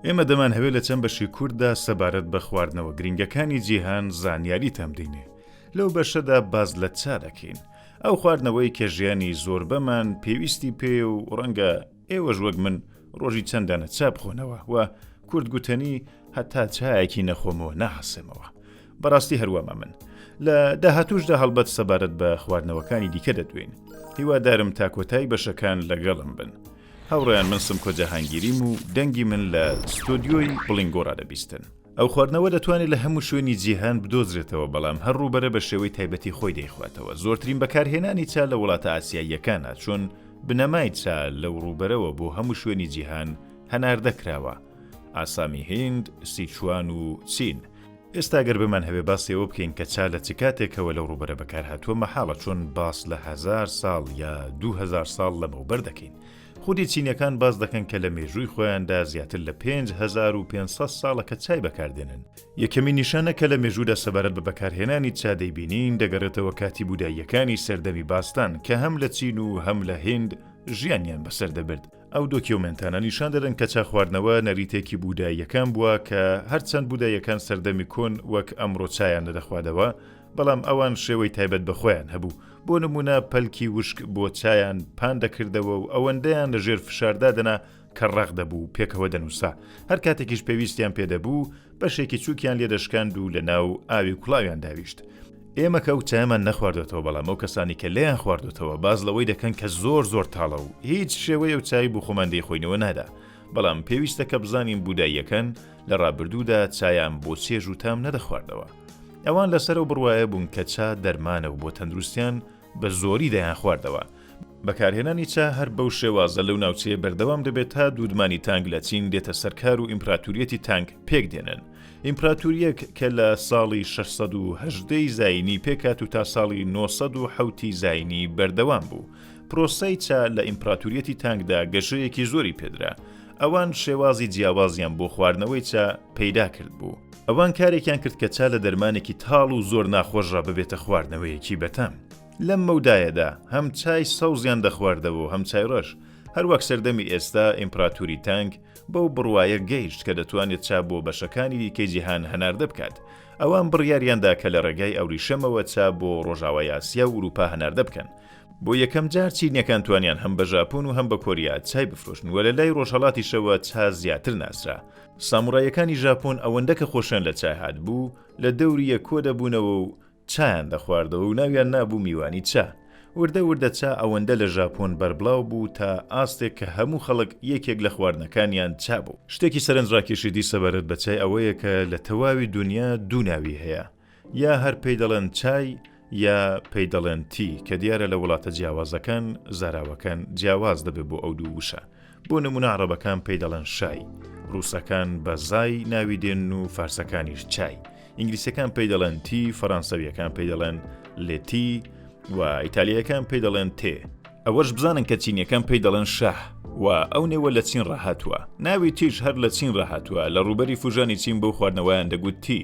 ئێمە دەمانهەوێ لە چەند بەشی کورتدا سەبارەت بە خواردنەوە گرینگەکانی جیهان زانیاریتان بدەینێ. لەو بەشەدا باس لە چا دەکەین. ئەو خواردنەوەی کە ژیانی زۆربەمان پێویستی پێیە و ڕەنگە ئێوەش وەک من ڕۆژی چەند دانە چا بخۆنەوە و کورد گوتەنی هەتا چایەکی نەخۆمەوە ناحەسێمەوە. بەڕاستی هەروامە من. لە داهاتووشدا هەڵبەت سەبارەت بە خواردنەوەکانی دیکە دەدوێین. هیوادارم تا کۆتای بەشەکان لەگەڵم بن. هاوڕێیان من سمکۆ جەهانگیریم و دەنگی من لە ستۆدیۆی بڵینگۆ ڕادەبیستن. ئەو خواردنەوە دەتوانێت لە هەموو شوێنی جیهان بدۆزرێتەوە، بەڵام هەر ڕووبەرە بە شێوەی تایبەتی خۆی دەیخواتەوە. زۆرترین بەکارهێنانی چا لە وڵاتە ئاسیاییەکانە، چون بنەمای چا لەو ڕووبەرەوە بۆ هەموو شوێنی جیهان هەناردە کراوە، ئاسامی هیند، سیچوان و چین. ئێستا گەر بمانهەوێ باسی ئەوە بکەین کە چا لە چ کاتێکەوە لەو ڕووبەرە بەکارهاتووە مەحاڵە چون باس لە هەزار ساڵ یا 2000 ساڵ لەمەوبەر دەکەین. خودی چینیەکان باس دەکەن کە لە مێژووی خۆیاندا زیاتر لە 5500 ساڵە کە چای بەکاردێنن. یەکەمین نیشانە کە لە مێژوودا سەبارەت بە بەکارهێنانی چا دەیبینین دەگەڕێتەوە کاتی بوداییەکانی سەردەمی باستان کە هەم لە چین و هەم لە هیند ژیانیان بەسەر دەبرد. ئەو دۆکیۆمێنتانە نیشان دەدەن کە چا خواردنەوە نەریتێکی بوداییەکان بووە کە هەرچەند بوداییەکان سەردەمی کۆن وەک ئەمڕۆ چایان نەدەخوادەوە بەڵام ئەوان شێوەی تایبەت بە خۆیان هەبوو بۆ نموونە پەلکی وشک بۆ چایان پان دەکردەوە و ئەوەندەیان لە ژێر فشار دادەنا کە ڕەق دەبوو و پێکەوە دەنووسا هەر کاتێکیش پێویستیان پێ دەبوو بەشێکی چووکیان لێ دەشکاند و لە ناو ئاوی کوڵاویان داویشت. ئێمە کە ئەو چایەمان نەخواردۆتەوە بەڵام ئەو کەسانی کە لێیان خواردۆتەوە باس لەوەی دەکەن کە زۆر زۆر تاڵە و هیچ شێوەی ئەو چای بۆ خۆمان دەیخۆینەوە نادا بەڵام پێویستە کە بزانین بوداییەکان لە ڕابردوودا چایان بۆ چێژ و تام نەدەخواردەوە ئەوان لەسەر ئەو بڕوایە بوون کە چا دەرمانە و بۆ تەندروستیان بە زۆری دەیانخواردەوە. بەکارهێنانی چا هەر بەو شێوازە لەو ناوچەیە بەردەوام دەبێت تا دوودمانی تانگ لە چین دێتە سەر کار و ئیمپراتوریەتی تانگ پێک دێنن. ئیمپراتوریەک کە لە ساڵی 618 ی زایینی پێکهات و تا ساڵی 907 ی زایینی بەردەوام بوو. پرۆسەی چا لە ئیمپراتوریەتی تانگدا گەشەیەکی زۆری پێدرا. ئەوان شێوازی جیاوازیان بۆ خواردنەوەی چا پەیدا کردبوو. ئەوان کارێکیان کرد کە چا لە دەرمانێکی تاڵ و زۆر ناخۆشڕا ببێتە خواردنەوەیەکی بەتام. لەم مەودایەدا هەم چای سەوزیان دەخواردەوە و هەم چای ڕەش. هەروەک سەردەمی ئێستا ئیمپراتوری تانگ بەو بڕوایە گەیشت کە دەتوانێت چا بۆ بەشەکانی دیکەی جیهان هەناردە بکات. ئەوان بڕیاریان دا کە لە ڕێگای ئەوریشەمەوە چا بۆ ڕۆژاوای ئاسیا و ئورووپا هەناردە بکەن. بۆ یەکەم جار چینیەکان توانیان هەم بە ژاپۆن و هەم بە کۆریا چای بفرۆشن و لە لای ڕۆژهەڵاتیشەوە چا زیاتر ناسرا. ساموڕایەکانی ژاپۆن ئەوەندە کە خۆشیان لە چای هاتبوو لە دەوری یەک کۆ دەبوونەوە و چایان دەخواردەوە و ناویان نابوو میوانی چا. وردە وردە چا ئەوەندە لە ژاپۆن بەربڵاو بوو تا ئاستێک کە هەموو خەڵک یەکێک لە خواردنەکانیان چا بوو. شتێکی سەرنجڕاکێشی دی سەبارەت بە چای ئەوەیە کە لە تەواوی دونیا دوو ناوی هەیە، یا هەر پێی دەڵێن چای یا پێی دەڵێن تی کە دیارە لە وڵاتە جیاوازەکان زاراوەکان جیاواز دەبێ بۆ ئەو دوو وشە. بۆ نمونە عەڕەبەکان پێی دەڵێن شای، ڕووسەکان بە زای ناوی دێنن و فارسەکانیش چای. ئینگلیسەکان پێی دەڵێن تی، فەڕانسەویەکان پێی دەڵێن le thé و ئیتالیایەکان پێی دەڵێن tè. ئەوەش بزانن کە چینیەکان پێی دەڵێن شاه و ئەو نێوە لە چین ڕا هاتووە. ناوی تیش هەر لە چین ڕا هاتووە، لە ڕووبەری فوژانی چین بەو خواردنەوەیان دەگوت تی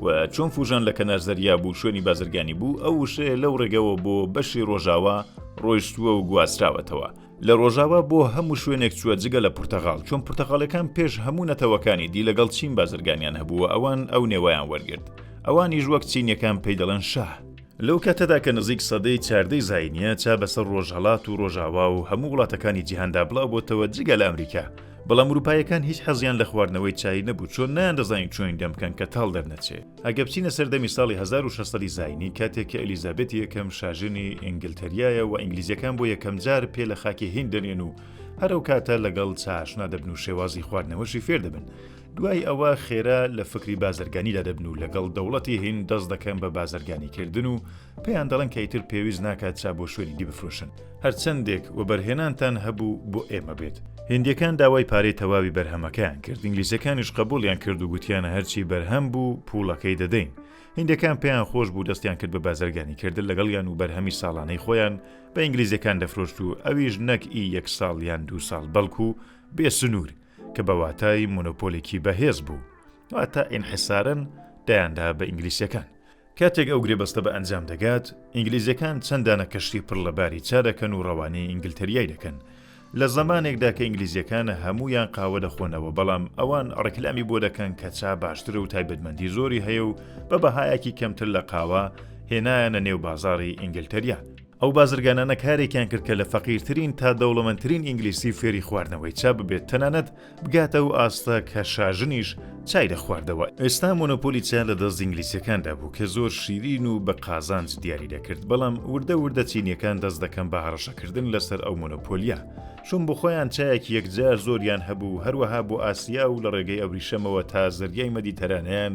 و چۆن فوژان لە کەنار زەریا بوو شوێنی بازرگانی بوو ئەو وشەیە لەو ڕێگەوە بۆ بەشی ڕۆژاوا ڕۆیشتووە و گواستراوەتەوە. لە ڕۆژاوا بۆ هەموو شوێنێک چووە جگە لە پرتەغاڵ، چۆن پرتەغاڵیەکان پێش هەموو نەتەوەکانی دی لەگەڵ چین بازرگانیان هەبوو و ئەوان ئەو نێوەیان وەرگرت. ئەوانیش وەک چینیەکان پێی دەڵێن شاه. لەو کاتەدا کە نزیک سەدەی چاردەی زاینیە چا بەسەر ڕۆژهەڵات و ڕۆژاوا و هەموو وڵاتەکانی جیهاندا بڵاو بۆتەوە جگە لە ئەمریکا. بەڵام ئوروپایەکان هیچ حەزیان لە خواردنەوەی چای نەبوو چۆن نەیاندەزانی چۆین دەم بکەن کە تاڵ دەرنەچێ. ئەگە بچینە سەر دەمی ساڵی 1600 ی زاینی کاتێک کە ئەلیزابێتی یەکەم شاژنی ئینگلتەریایە و ئینگلیزیەکان بۆ یەکەم جار پێ لە خاکی هیند دەنێن و هەر ئەو کاتە لەگەڵ چا ئاشنا دەبن و شێوازی خواردنەوەشی فێر دەبن. دوای ئەوە خێرا لە فکری بازرگانیدا دەبن و لەگەڵ دەوڵەتی هیند دەست دەکەن بە بازرگانی کردن و پێیان دەڵێن کە ئیتر پێویست ناکات چا بۆ شوێنی دی بفرۆشن هەرچەندێک وەبەرهێنانتان هەبوو بۆ ئێمە بێت. هیندیەکان داوای پارەی تەواوی بەرهەمەکەیان کرد، ئینگلیزەکانیش قەبوڵیان کرد و گوتیان هەرچی بەرهەم بوو پووڵەکەی دەدەین. هیندەکان پێیان خۆش بوو دەستیان کرد بە بازرگانی کردن لەگەڵیان و بەرهەمی ساڵانەی خۆیان بە ئینگلیزەکان دەفرۆشت و ئەویش نەک ئی یەک ساڵ یان دوو ساڵ بەڵکو بێ سنوور کە بە واتای مۆنۆپۆلێکی بەهێز بوو واتە ئینحسارەن دەیاندا بە ئینگلیسیەکان. کاتێک ئەو گرێبەستە بە ئەنجام دەگات، ئینگلیزەکان چەند دانە کەشتی پڕ لە باری چا دەکەن و ڕەوانەی ئینگلتەریای دەکەن. لە زەمانێکدا کە ئینگلیزیەکان هەموویان قاوە دەخۆنەوە بەڵام ئەوان ڕیکلامی بۆ دەکەن کە چا باشترە و تایبەتمەندی زۆری هەیە و بە بەهایەکی کەمتر لە قاوە هێنایانە نێو بازاڕی ئینگلتەریا. ئەو بازرگانانە کارێکیان کرد کە لە فەقیرترین تا دەوڵەمەندترین ئینگلیسی فێری خواردنەوەی چا ببێت تەنانەت بگاتە ئەو ئاستە کە شاژنیش چای دەخواردەوە. ئێستا مۆنۆپۆلی چا لە دەست ئینگلیسیەکاندا بوو کە زۆر شیرین و بە قازانج دیاری دەکرد، بەڵام وردە وردە چینیەکان دەست دەکەن بە هەڕەشەکردن لەسەر ئەو مۆنۆپۆلیە، چون بۆخۆیان چایەکی یەکجار زۆریان هەبوو، هەروەها بۆ ئاسیا و لە ڕێگەی ئەوریشەمەوە تا زەریای مەدیتەرانەیان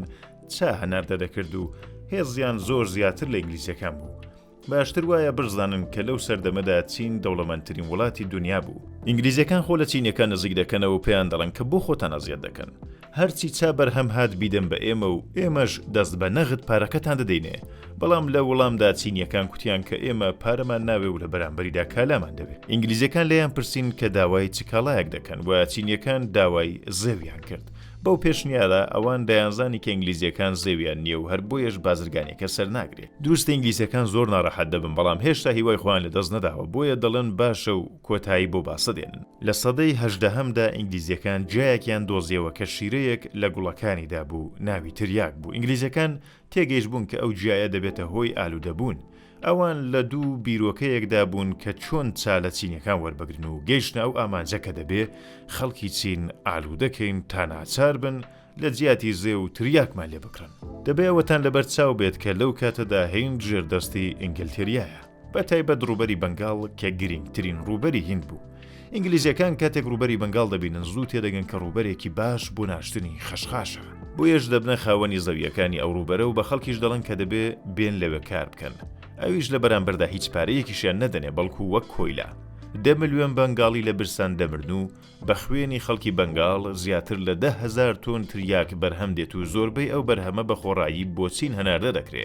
چا هەناردە دەکرد و هێزیان زۆر زیاتر لە ئینگلیسیەکان بوو. باشتر وایە بشزانن کە لەو سەردەمەدا چین دەوڵەمەندترین وڵاتی دونیا بوو. ئینگلیزەکان خۆ لە چینیەکان نزیک دەکەنەوە و پێیان دەڵێن کە بۆ خۆتان ئەزیەت دەکەن؟ هەرچی چا بەرهەم هات بیدەن بە ئێمە و ئێمەش دەست بە نەغد پارەکەتان دەدەینێ. بەڵام لە وڵامدا چینیەکان کوتیان کە ئێمە پارەمان ناوێ و لە بەرامبەریدا کالامان دەوێ. ئینگلیزەکان لێیان پرسین کە داوای چ کاڵایەک دەکەن و چینیەکان داوای زێویان کرد. بەو پێشنیارە ئەوان دەیانزانی کە ئینگلیزیەکان زێویان نیە و هەر بۆیەش بازرگانیەکە سەرناگرێ. دروستە ئینگلیزەکان زۆر ناڕەحەت دەبن بەڵام هێشتا هیوای خۆیان لەدەست نەداوە بۆیە دەڵێن باشە و کۆتایی بەو باسە دێنن. لە سەدەی هەژدەهەمدا ئینگلیزیەکان گیایەکیان دۆزیەوە کە شیرەیەک لە گوڵەکانیدا بوو ناوی تریاک بوو ئینگلیزەکان تێگەیشبوون کە ئەو گیایە دەبێتە هۆی ئالوودەبوون ئەوان لە دوو بیرۆکەیەکدا بوون کە چۆن چا لە چینیەکان وەربگرن و گەیشتنە ئەو ئامانجە کە دەبێ خەڵکی چین ئالوودە کەین تا ناچار بن لە جیاتی زێو تریاکمان لێ بکڕن. دەبێ ئەوەتان لەبەر چاو بێت کە لەو کاتەدا هیند ژێر دەستی ئینگلتێریایە. بە تایبەت ڕووبەری بەنگاڵ کە گرینگترین ڕووبەری هیند بوو. ئینگلیزیەکان کاتێک ڕووبەری بەنگاڵ دەبینن زوو تێدەگەن کە ڕووبەرێکی باش بۆ ناشتنی خەشخاشە. بۆیەش دەبنە خاوەنی زەوییەکانی ئەو ڕووبەرە و بە خەڵکیش دەڵێن کە دەبێ بێن لەوێ کار بکەن. ئەویش لە بەرامبەردا هیچ پارەیەکیشیان نەدەنێ بەڵکو وەک کۆیلە. 10 ملیۆن بەنگاڵی لە برسان دەمرن و بە خوێنی خەڵکی بەنگاڵ زیاتر لە 10,000 تۆن تریاک بەرهەم دێت و زۆربەی ئەو بەرهەمە بە خۆڕایی بۆ چین هەناردە دەکرێ،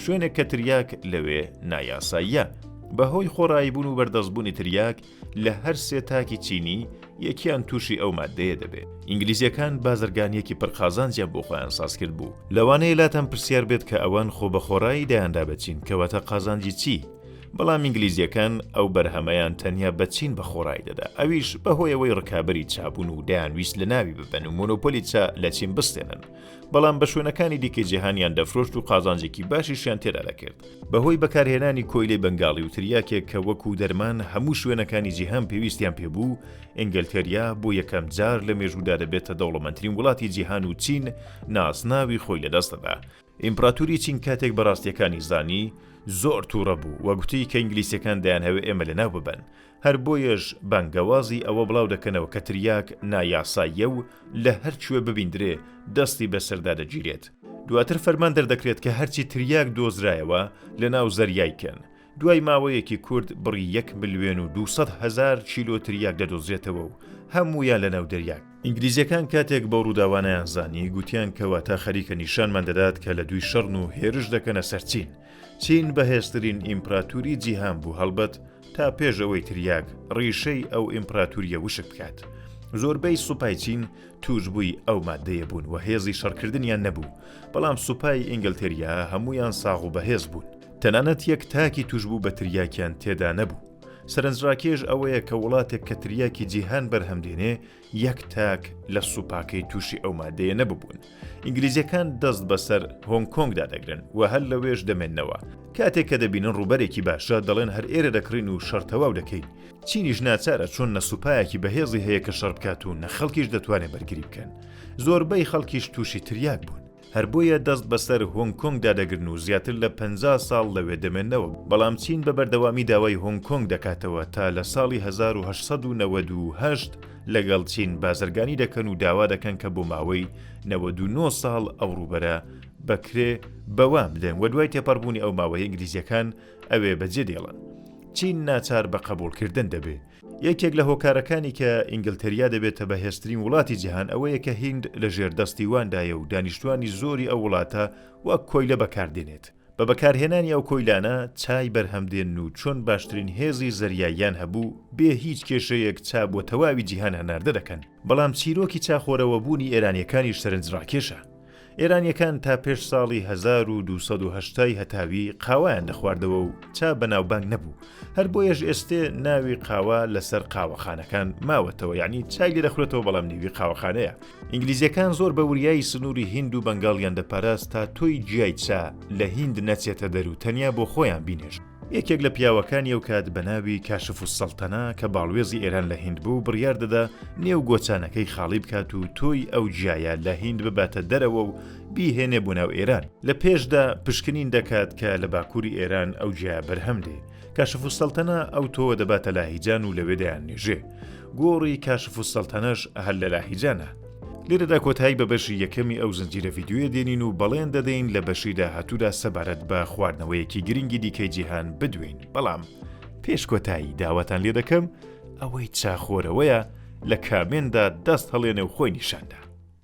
شوێنێک کە تریاک لەوێ نایاساییە. بە هۆی خۆڕاییبوون و بەردەستبوونی تریاک لە هەر سێ تاکی چینی یەکیان تووشی ئەو ماددەیە دەبێ. ئینگلیزییەکان بازرگانییەکی پڕ قازانجیان بۆ خۆیان ساز کردبوو. لەوانەیە لاتان پرسیار بێت کە ئەوان خۆ بە خۆڕایی دایاندا بە چین، کەواتە قازانجی چی؟ بەڵام ئینگلیزییەکان ئەو بەرهەمەیان تەنیا بە چین بە خۆڕایی دەدا، ئەویش بە هۆی ئەوەی ڕکابەری چا بوون و دەیانویست لەناوی ببەن و مۆنۆپۆلی چا لە چین بستێنن، بەڵام بە شوێنەکانی دیکەی جیهانیان دەفرۆشت و قازانجێکی باشیشیان تێدا دەکرد. بە هۆی بەکارهێنانی کۆیلەی بەنگاڵی و تریاکێک کە وەکوو دەرمان هەموو شوێنەکانی جیهان پێویستیان پێ بوو، ئینگلتێریا بۆ یەکەم جار لە مێژوودا دەبێتە دەوڵەمەندترین وڵاتی جیهان و چین نازناوی خۆی لەدەست دەدا. ئیمپراتوری چین کاتێک بە ڕاستیەکانی زانی زۆر توڕە بوو و گوتی کە ئینگلیسیەکان دەیانهەوێ ئێمە لەناو ببەن هەر بۆیەش بانگەوازی ئەوە بڵاو دەکەنەوە کە تریاک نایاساییە و لە هەر کوێ ببیندرێ دەستی بەسەردا دەگیرێت. دواتر فەرمان دەردەکرێت کە هەرچی تریاک دۆزرایەوە لەناو زەریای کەن. دوای ماوەیەکی کورت بڕی 1,200,000 کیلۆ تریاک دەدۆزرێتەوە و هەموویان لەناو دەریاک. ئینگلیزیەکان کاتێک بەو ڕووداوانەیان زانی گوتیان کەواتە خەریکە نیشانمان دەدات کە لە دووی شەڕن و هێرش دەکەنە سەر چین. چین بەهێزترین ئیمپراتوری جیهان بوو هەڵبەت تا پێش ئەوەی تریاک ڕیشەی ئەو ئیمپراتوریە وشک بکات. زۆربەی سوپای چین تووشبووی ئەو ماددەیە بوون و هێزی شەڕکردنیان نەبوو، بەڵام سوپای ئینگلتێریا هەموویان ساغ و بەهێز بوون. تەنانەت یەک تاکی تووشبوو بە تریاکیان تێدا نەبوو. سەرنجڕاکێش ئەوەیە کە وڵاتێک کە تریاکی جیهان بەرهەم دێنێ، یەک تاک لە سوپاکەی تووشی ئەو ماددەیە نەببوون. ئینگلیزیەکان دەست بەسەر هۆنگ کۆنگدا دەگرن و هەر لەوێش دەمێننەوە. کاتێک کە دەبینن ڕووبەرێکی باشە، دەڵێن هەر ئێرە دەکڕین و شەڕ تەواو دەکەین. چینیش ناچارە چۆن نە سوپایەکی بەهێزی هەیە کە شەڕ بکات و نە خەڵکیش دەتوانێت بەرگری بکەن. زۆربەی خەڵکیش تووشی تریاک بوون. هەر بۆیە دەست بەسەر هۆنگ کۆنگدا دەگرن و زیاتر لە 50 ساڵ لەوێ دەمێننەوە، بەڵام چین بە بەردەوامی داوای هۆنگ کۆنگ دەکاتەوە تا لە ساڵی 1898 لەگەڵ چین بازرگانی دەکەن و داوا دەکەن کە بۆ ماوەی 99 ساڵ ئەو ڕووبەرە بە کرێ بەوان بدەن و دوای تێپەڕبوونی ئەو ماوەیە ئینگلیزیەکان ئەوێ بەجێ دێڵن. چین ناچار بە قەبووڵکردن دەبێ. یەکێک لە هۆکارەکانی کە ئینگلتەریا دەبێتە بەهێزترین وڵاتی جیهان ئەوەیە کە هیند لە ژێر دەستی واندایە و دانیشتوانی زۆری ئەو وڵاتە وەک کۆیلە بەکاردێنێت. بە بەکارهێنانی ئەو کۆیلانە چای بەرهەم دێنن و چۆن باشترین هێزی زەریاییان هەبوو بێ هیچ کێشەیەک چا بۆ تەواوی جیهان هەناردە دەکەن. بەڵام چیرۆکی چاخۆرەوەبوونی ئێرانیەکانیش سەرنجڕاکێشە. ئێرانیەکان تا پێش ساڵی 1280 ی هەتاوی قاوەیان دەخواردەوە و چا بەناوبانگ نەبوو، هەر بۆیەش ئێستێ ناوی قاوە لەسەر قاوەخانەکان ماوەتەوە یەعنی چای لێ دەخورێتەوە بەڵام نێوی قاوەخانەیە. ئینگلیزیەکان زۆر بە وریایی سنووری هیند و بەنگاڵیان دەپاراست تا تۆی گیای چا لە هیند نەچێتە دەر و تەنیا بۆ خۆیان بینێژن. یەکێک لە پیاوەکانی ئەو کات بە ناوی کاشف السەڵتەنە کە باڵوێزی ئێران لە هیند بوو بڕیار دەدا نێو گۆچانەکەی خاڵی بکات و تۆی ئەو گیایە لە هیند بباتە دەرەوە و بیهێنێ بۆ ناو ئێران. لە پێشدا پشکنین دەکات کە لە باکووری ئێران ئەو گیایە بەرهەم دێ. کاشف السەڵتەنە ئەو تۆوە دەباتە لاهیجان و لەوێ دەیاننێژێ. گۆڕی کاشف السەڵتەنەش هەر لە لاهیجانە. لێرەدا کۆتایی بە بەشی یەکەمی ئەو زنجیرە ڤیدیۆیە دێنین و بەڵێن دەدەین لە بەشی داهاتوودا سەبارەت بە خواردنەوەیەکی گرنگی دیکەی جیهان بدوێین. بەڵام پێش کۆتایی داواتان لێ دەکەم ئەوەی چاخۆرەوەیە لە کامێندا دەست هەڵێنێ و خۆی نیشاندا.